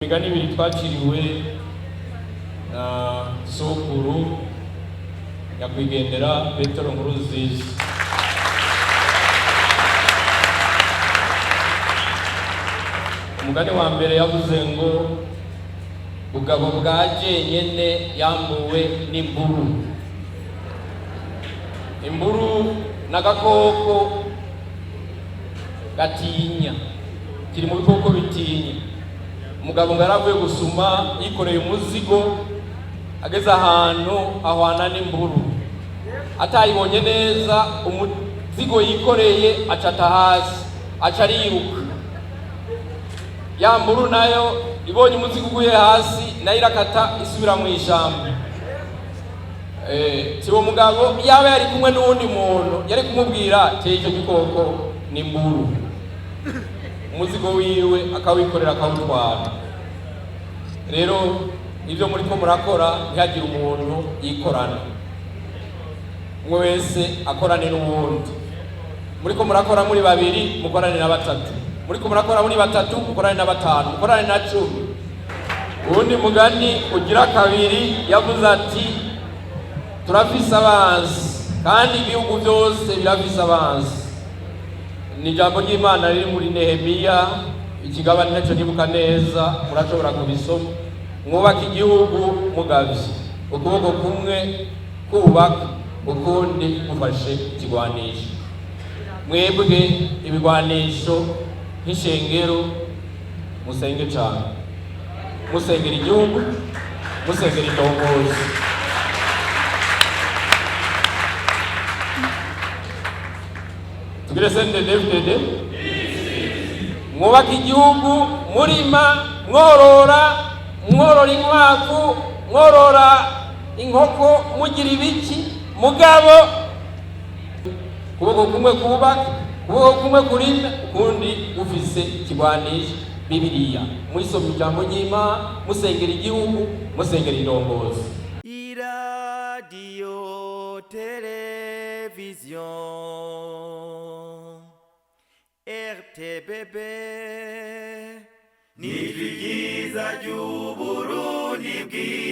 Imigani ibiri twaciriwe na sokuru nyakwigendera Petero Nkurunziza. Umugani wa mbere yavuze ngo bugabo bwa jenyene yambuwe n'imburu. Imburu n'agakoko gatinya, kiri mu bikoko bitinya. Umugabo ngo yaravuye gusuma yikoreye umuzigo, ageze ahantu ahwana n'imburu, atayibonye neza umuzigo yikoreye acata hasi, aca ariruka. Ya mburu nayo ibonye umuzigo uguye hasi, nayo irakata isubira mu ishyamba. Si uwo mugabo yaba yari kumwe n'uwundi muntu yari kumubwira teye icyo gikoko ni imburu, umuzigo wiwe akawikorera akawutwara. Rero ibyo muri ko murakora, ntihagire umuntu yikorana, umwe wese akorane n'uwundi. Muri ko murakora muri babiri, mukorane na batatu. Muri ko murakora muri batatu, mukorane na batanu, mukorane na 10. Uwundi mugani ugira kabiri yavuze ati turafise abansi, kandi ibihugu byose birafise abansi. Ni ijambo ry'Imana riri muri Nehemiya, ikigabane ntacyo nibuka neza, murashobora kubisoma. Mwubaka igihugu mugavye, ukuboko kumwe kubaka, ukundi gufashe ikigwanisho. Mwebwe ibigwanisho nk'ishengero, musenge cane, musengera igihugu, musengera indongozi. Tugire CNDD-FDD, mwubaka igihugu murima, mworora, mworora inkwavu, mworora inkoko, mugira ibiki, mugabo kuboko kumwe kubaka, kuboko kumwe kurima, ukundi ufise ikigwanisho Bibiliya. Mwisoma ijambo ry'Imana, musengera igihugu, musengera indongozi. Iradiyo televiziyo RTBB, nijwi ryiza ry'Uburundi bwiza.